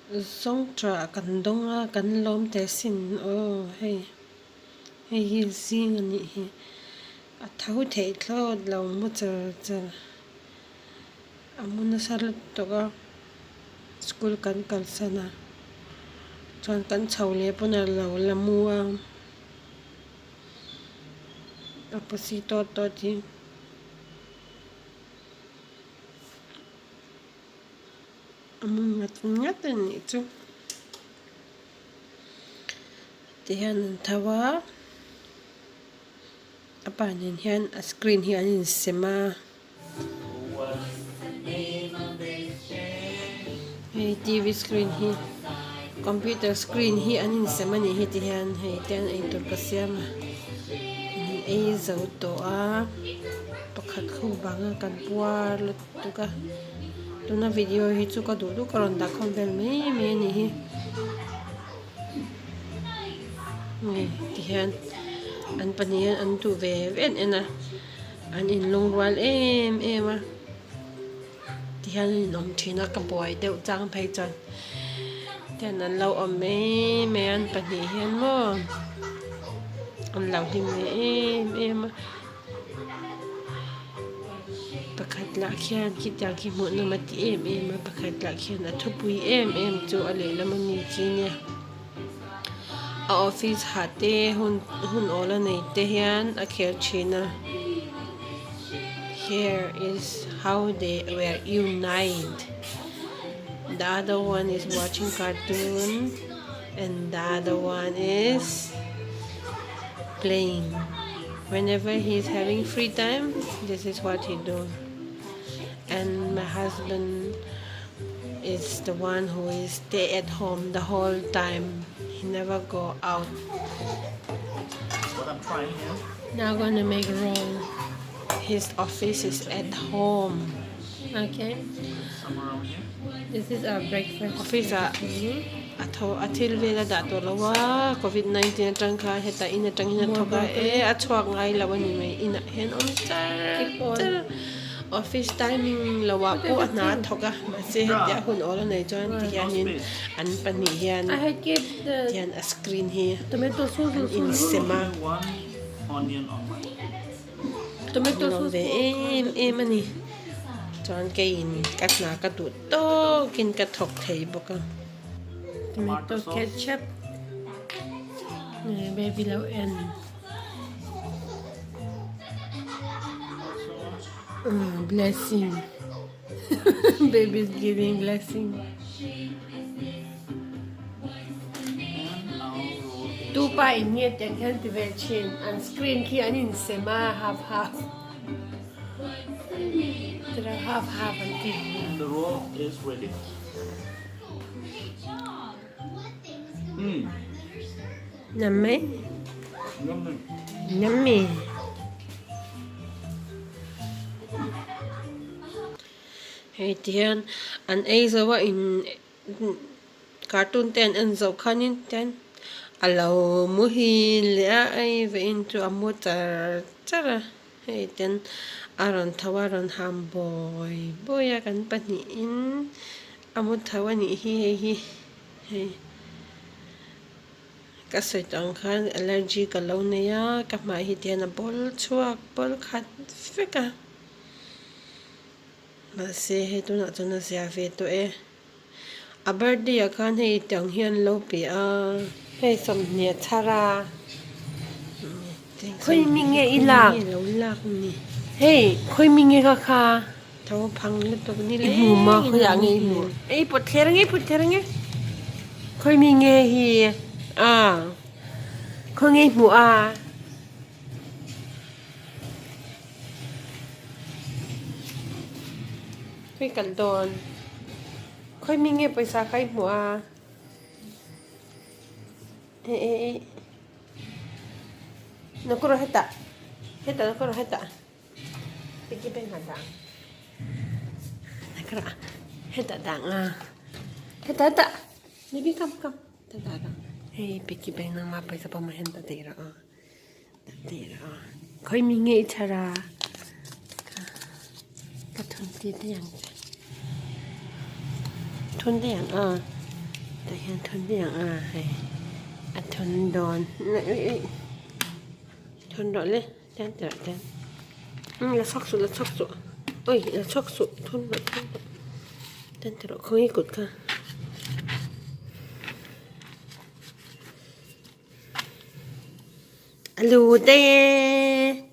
Zawngṭah kan dawng a kan lawm teh asin aw hei hei hi zing a nih hi a tho theih thlawt lo mu char char a mu nasa lutuk a school kan kalsan a chuan kan chho leh pawn a lo la mu a a pawsi tawt tawt hi. A mu ngat ngat a nih chu tihian an tho a a pa nen hian a screen hi an insem a hei t v screen hi computer screen hi an insem a nih hi tihian hei te an eitur ka siam a an ei zo tawh a pakhat khu bang a kan puar lutuk a tuna video hi chu ka duh duh ka rawn dah khawm vel mai mai a nih hi hei tihian an pahnih hian an duh ve ve en en a an inlung rual em em a tihian an inawm thin a ka buai deuh chang phei chuan tihian an lo awm mai mai a an pahnih hian maw an lo hlim ve em em a. Pakhat lah khian khitiang khi hmuh nawm a ti em em a pakhat lah khian a thupui em em chu a lehlam a mi khi nia a office hah te hun hun awl a nei te hian a khel thin a here is how they were unite the other one is watching cartoon and the other one is playing whenever he is having free time this is what he do and my husband is the one who is stay at home the whole time he never go out What I'm trying here. now gonna make roll his office is at home okay Somewhere around here. This is our breakfast. Office ah a tho a thil vel a dah tawh lo a covid 19 atang khan hetah in atangin a thawk a e a chhuak ngai lo a ni mai inah hian awm char char office timing lo ah pawh a hna a thawk a mahse hetia hun awl a nei chuan ti hianin an pahnih hian tihian a screen hi an insem a. Nuam ve em em a ni. Chuan keiin ka hna ka duh tawkin ka thawk thei bawk a. Tomato ketchup baby lo en. Blessing baby is giving blessing. Tu pa in nge tiang hian ti ve thin an screen khi an insem a half half tira half half an ti. The roll is ready. Mm. Yummy. Yummy. Yummy. Hei tihian an ei zo a in Cartoon te an en zoh khanin ten a lo muhil leh a ei ve in chu a mu char char a hei ten a rawn tho a rawn ham bawi bawi a kan pahnihin a mu tho a nih hi hei hi hei ka sawi tawh ang khan allergy ka lo nei a ka hmai hi tihian a bawl chhuak bawl khat vek a mahse hei tunah chuan a zia ve tawh e. A birthday ah khan hei tiang hian lo pe a. Hei sawmhnih a chhar a. Khawi mi nge i lak? Lo lak ni. Hei khawi mi nge ka kha? Tho phang lutuk ni le. I hmu maw khawi ah nge i hmu? Ei pawt thler nge pawt thler nge. Khawi mi nge hi? A. Khawi nge i hmu a? Khawi kal dawn? Khawi mi nge pawisa kha i hmuh a? E e e Nakuro hetah hetah nakuro hetah piggy bank ah dah nakuro hetah dah ang a hetah hetah baby come come hetah dah hei piggy bank nangmah pawisa pawh hian dah daih rawh aw. Khawi mi nge i chhar a? Ka thun ti daih ang che. Thun daih ang a. Tah hian thun daih ang a hei a thun dawn thun rawh le tian tirah tian umm la chhuak suh la chhuak suh ui la chhuak suh thun rawh thun rawh tian ti rawh khawnge kut kha. A lut daih e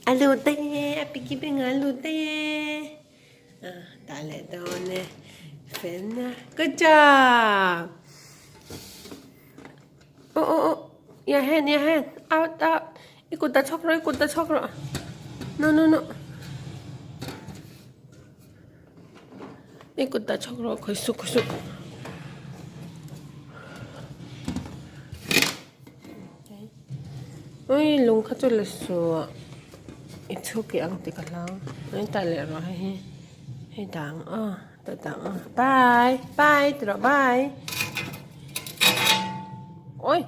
a lut daih e a piggy bank ah a lut daih e ah tah leh dawn e felna good job oh oh oh your hand your hand out out i kut ta chhuak rawh i kut ta chhuak rawh no no no i kut ta chhuak rawh khawi suh khawi suh. Ui lung kha chu la suh i chhuk i ang tih ka hlau mai tah leh rawh hei hi hei dang aw tah dang aw bye bye ti rawh bye ui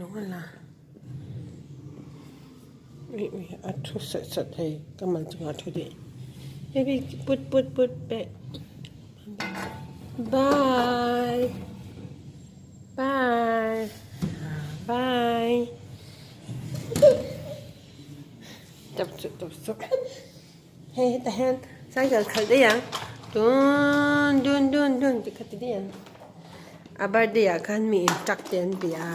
lung a la ui ui a thu sat sat thei ka mal chungah a thu daih baby put put put back bye. Bye. Bye. Tập su tập su. Hei hetah hian cycle khalh daih ang. Dun dun dun dun tih kha ti daih ang. A birthday ah khan mi in truck te an pe a.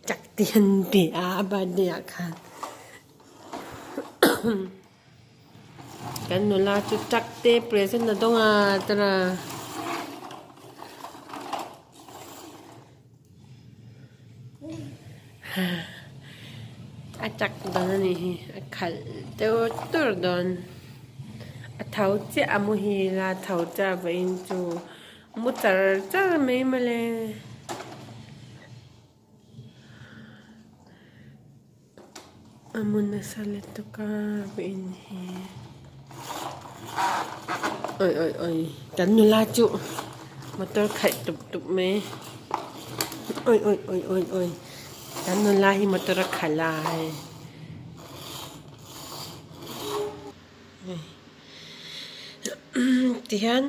Truck te an pe a a birthday ah khan. Kan nula chu truck te present a dawng a tara a truck dawn a nih hi a khalh deuh tur dawn a tho chiah a muhil a tho chiah vawiin chu mu char char mai mawle. A hmun nasa lutuk a in hi awi awi awi kan nula chu motor khalh tup tup mai awi awi awi awi awi kan nula hi motor a khalh a hei. Tihian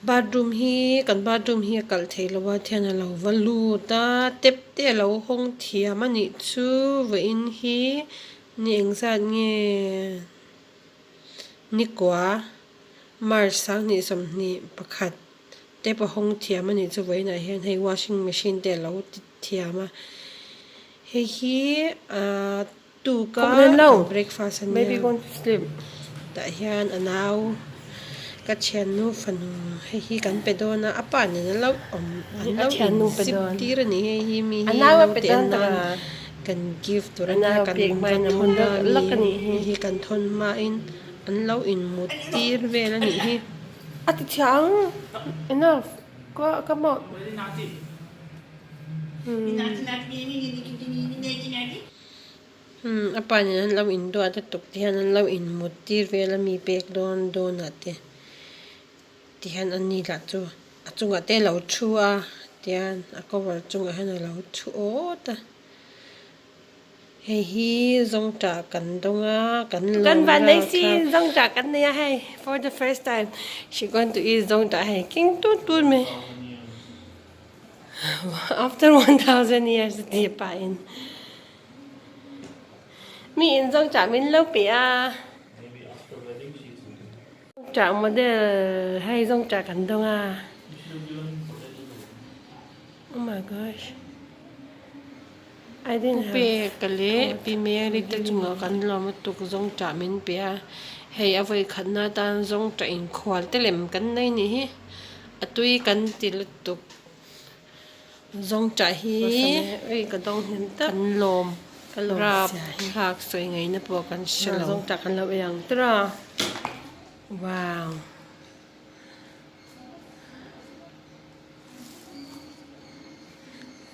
bathroom hi kan bathroom hi a kalh theih loh a thian a lo va lut a tap te a lo hawng thiam a nih chu vawiin hi ni engzat nge nikua march sanghnih sawmhnih pakhat tap a hawng thiam a nih chu vawiin ah hian hei washing machine te a lo ti thiam a hei hi ahh. Tuka kan breakfast a nia tah hian a nau ka thiannu fanu hei hi kan pe dawn a a pa nen an lo awm an lo inzip tir a ni hei hi mi hi naute en nan kan gift tur a nia kan va thawn a mi hei hi kan thawn hmain an lo inmut tir vel a nih hi. A ti thiang enough ka mawh. Umm a pa nen an lo induat a tuk te hian an lo inmut tir vel a mi pek dawn dawn ah te tihian an ni lah chu a chungah te a lo thu a tian a cover chungah hian a lo thu awt a hei hi zawngtah kan dawng a kan lo Kan van nei rah si kha. zawngtah kan nei a hei for the first time she going to eat zawngtah hei king tut tut mai. After 1000 years a ti pah in mi in zawng chah min lo pe a. Chah model hei zawng chah kan dawng a. Oh my gosh. I didn't have. Pu Peka leh Pi Mary te chungah kan lawm a tuk zawng chah min pe a. Hei a vawi khatna atan zawng chah inkhual te lem kan nei nih hi. A tui kan ti lutuk. Zawngṭah hi kan lawm rap thlak sawi ngaihna pawh kan hre lo. Zawngṭah kan lo ei ang tir a. Wow.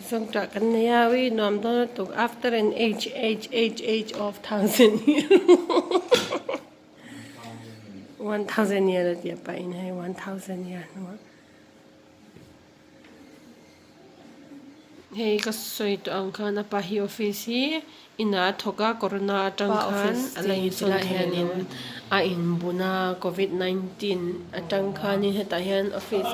Zawngṭah kan nei a, ui nuam dawn lutuk after an age age age age of thousand year. 1000 year a tia pahin hei 1000 year hnuah. Hei ka sawi tawh ang khan a pa hi office hi inah a thawk a corona atang khan a la insawn thei lo a inbun a covid 19 atang khanin hetah hian office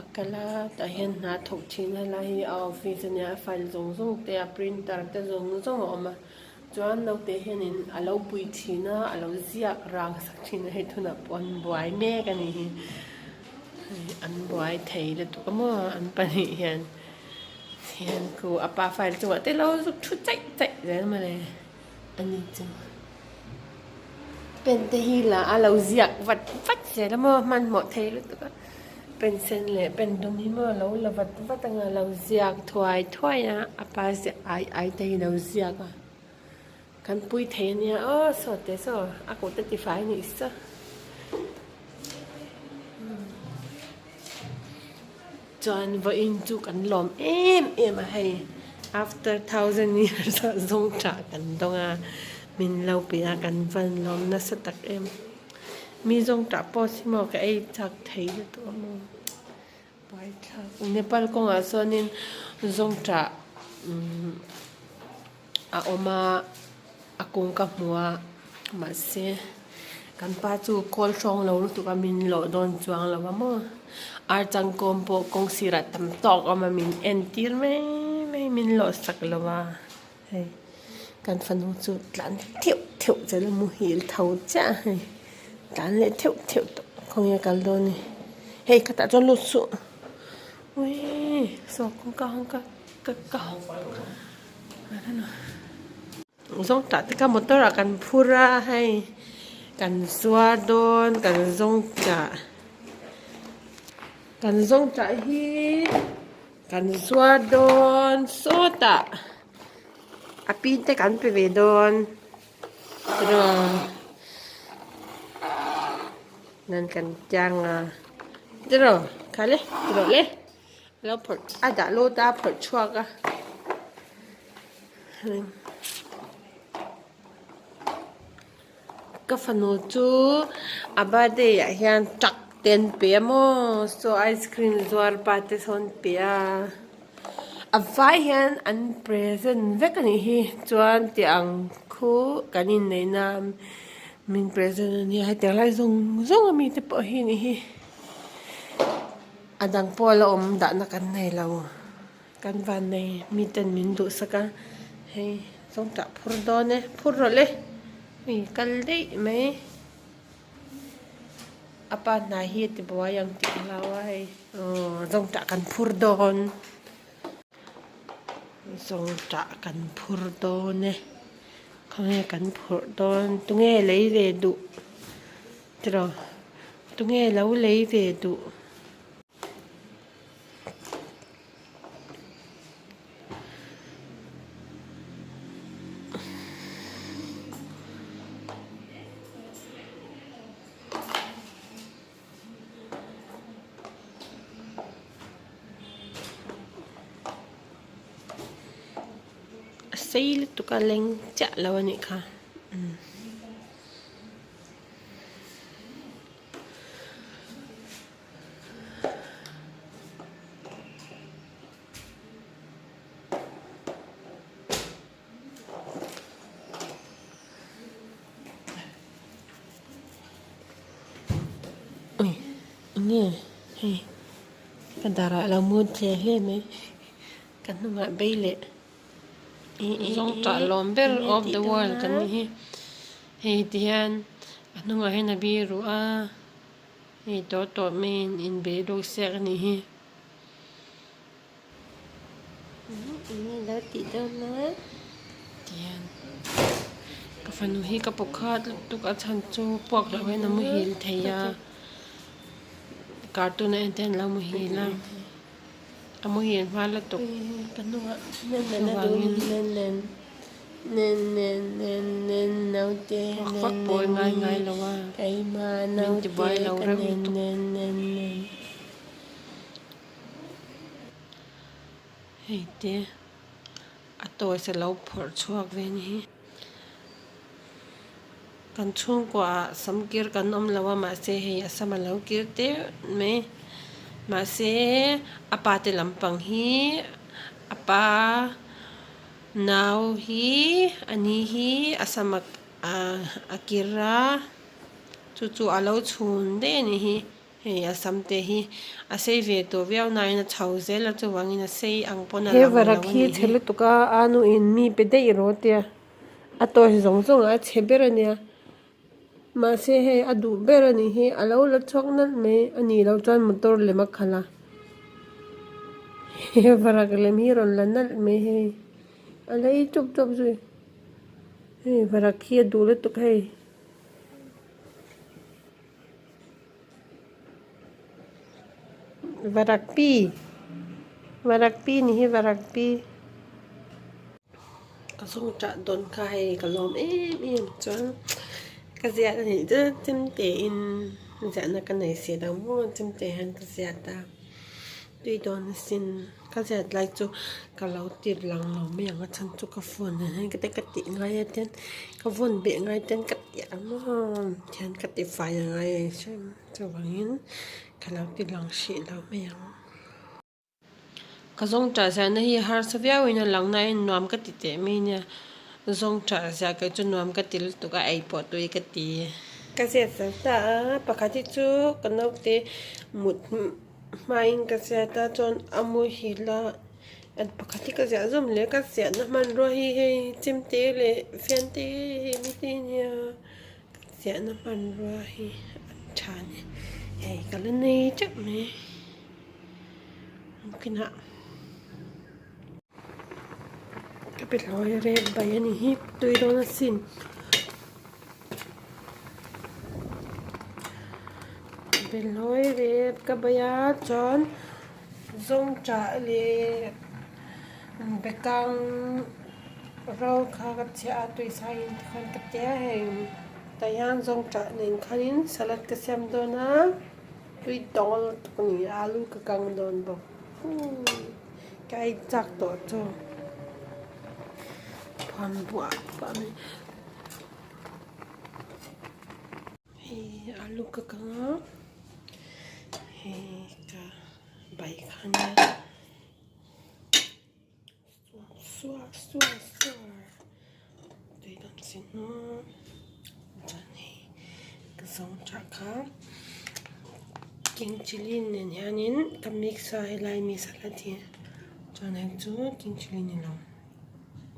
a kal a tah hian hna a thawk thin a helai hi a office ania a file zawng zawng te a printer te zawng zawng a awm a chuan naute hianin a lo pui thin a a lo ziak rang sak thin a hei tunah pawh an buai mek a ni hi. An buai thei lutuk a maw an pahnih hian hian khu a pa file chungah te lo zuk thu chaih chaih zel mawle a ni chu pen te hi la a lo ziak vat vat zel a maw hmanhmawh thei lutuk a pen sen leh pen dum hi maw lo la vat vat anga lo ziak thuai thuai a a pa ziah ai ai te hi lo ziak a kan pui thei ania aw saw te saw a kut a tifai anih saw. Chuan vawiin chu kan lawm em em a hei after thousand years ah zawng tah kan dawng a min lo pe a kan van lawm nasa tak em mi zawng tah pawh si maw ka ei chak thei lutuk a maw buaithlak Nepal kawngah sawnin zawng tah umm a awm a a kung ka hmu a mahse kan pa chu kawl hrawng lo lutuk a min lawh dawn chuang lo a maw ar changkawm pawh kawng sirah tam tawk a awm a min entir mai mai min lawh sak lo a hei kan fanu chu tlan theuh theuh zel a muhil tho chiah a hei tlan leh theuh theuh tawh khawnge a kal dawn ni hei khatah chuan lut suh uii saw kawngka kawngka ka ka Zawng tah te kha motor ah kan phur a hei kan zuar dawn kan zawng tah kan zawng tah hi kan zuar dawn sawtah a pi te kan pe ve dawn nan kan tiang a tiraw kha le tiraw le. Lo phawrh a dah lut a phawrh chhuak a ka fanu chu a birthday ah hian truck te an pe a maw saw ice cream zuar pa te sawn an pe a a vai hian an present vek a nih hi chuan tih ang khu kan inneih nan min present a nia hetiang lai zawng zawng ami te pawh hi a nih hi. A dang pawh la awm dahna kan nei lo kan van nei miten min duhsak a hei zawng tah phur dawn e phur rawh le hei kal daih mai a pa hnai hi a ti buai ang tih ka hlau a hei aw zawng tah kan phur dawn zawng tah kan phur dawn e khawnge kan phurh dawn tunge lei ve duh. Tiraw tunge lo lei ve duh. A sei lutuk a leng chiah lo a nih kha. Ui enge hei ka darah a lo mut hle hle mai ka hnungah bei leh. Zawng tah lawm ber of the world kan ni hi hei ti hian a hnungah hian a biru a hei tawh tawh maiin inbe deuh siak a nih hi. Ti hian ka fanu hi ka paw khat lutuk a chhan chu puak loh hian a muhil thei a cartoon a en te hian a lo muhil a. A muhil hma lutuk chuvangin vak vak pawh i ngai ngai lo a min ti buai lo reuh lutuk. Hei te a toys a lo phawrh chhuak ve a ni hi. Kan chhungkuaah sam kir kan awm lo a mahse hei a sam a lo kir teuh mai. Mahse a pa te lampang hi a pa nau hi a ni hi a sam a kir a chu chu a lo chhun daih a nih hi. Hei a sam te hi a sei ve tawh viau nain a chho zel a chuvangin a sei ang pawn a He lang lo varak a hi nih hi. chhe lutuk a a nuin mi pe daih rawh tia a toys zawng zawng ah a chhe ber a nia mahse hei a duh ber a nih hi a lo la chhuak nalh mai a nih loh chuan motor lem a khalh a he varak lem hi rawn la nalh mai hei a lei tawp tawp zui hei varak hi a duh lutuk hei. Varakpi varakpi ni hi varakpi ka zawng tah dawn kha hei ka lawm em em chuan ka ziah a nih chu chemte in ziahna ka nei si lo maw chemte hian ka ziat a tui dawn asin ka ziat lai chu ka lo tir lang lo mai ang a chhan chu ka phone ah hian ka tih ngai a ten ka vawn beh ngai ten ka ti ang maw thian ka ti fai a ngai a hrim chuvangin ka lo ti lang hrih lo mai ang. Ka zawng tah ziahna hi harsa viau in a lang na in nuam ka ti teh mai nia zawng tah ziah kei chu nuam ka ti lutuk a ei pawh tui ka ti. Ka ziat zo ta a pakhat hi chu ka naute mut hmain ka ziat a chuan a muhil a. An pakhat hi ka ziah zawm leh ka ziahna hmanrua hi hei chemte leh fiante hei mi te nia ka ziahna hmanrua hi an tha a ni hei ka la nei teuh mai kinah ka pe hlawi rep bai a ni hi tui dawn asin behlawi rep ka bai a chuan. Zawngṭah leh bekang ro kha ka chhiah a tuisaiin tikhan ka ti a hei tah hian zawngṭah nen khanin salad ka siam dawn a tui tawng lutuk a ni alu ka kang dawn bawk ka ei chak tawh chu phuan buah buah mai hei alu ka kang a. Hei ka bike kha ania suar suar suar tui dawn si hnu chuan hei ka zawng tha kha king chilli nen hianin ka mix a helai mi salad hi chuan hei chu king chilli ni lo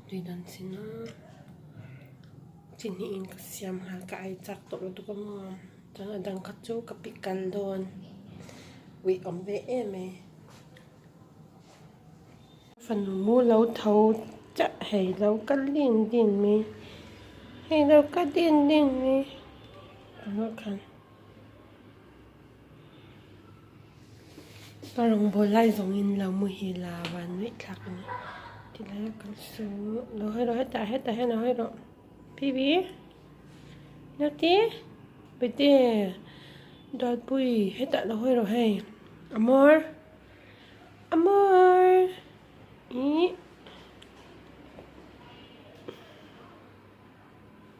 tui dawn si hnu chi hnihin ka siam nghal ka ei chak tawh lutuk a maw. Chuan a dang kha chu ka pick kal dawn uih awm ve em e. Fanu mu lo tho chiah hei lo kal din din mai hei lo kal din din mai tunah khan ka rawngbawl lai zawngin lo muhil a van nuih thlak a ni tilai a kal suh lo hawi rawh hetah hetah hian a hawi rawh baby. Nute Bete Dawlpui hetah lo hawi rawh hei Amor Amor ih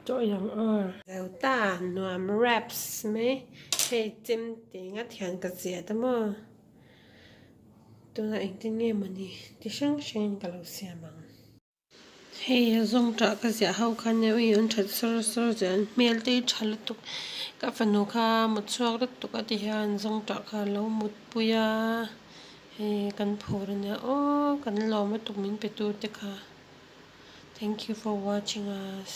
chaw ei ang aw. Zeuta nuam wraps mai hei chemte nga thian ka ziat a maw tunah engtin nge mawni ti hrang hrangin ka lo siam ang. Hei a zawng tah ka ziah ho khan e ui an that sawr sawr zel an hmel te hi tha lutuk ka fanu kha mut chhuak lutuk a ti hian zawng tah kha a lo mut pui a hei kan phur ania aw kan lawm lutuk min pe tu te kha thank you for watching us.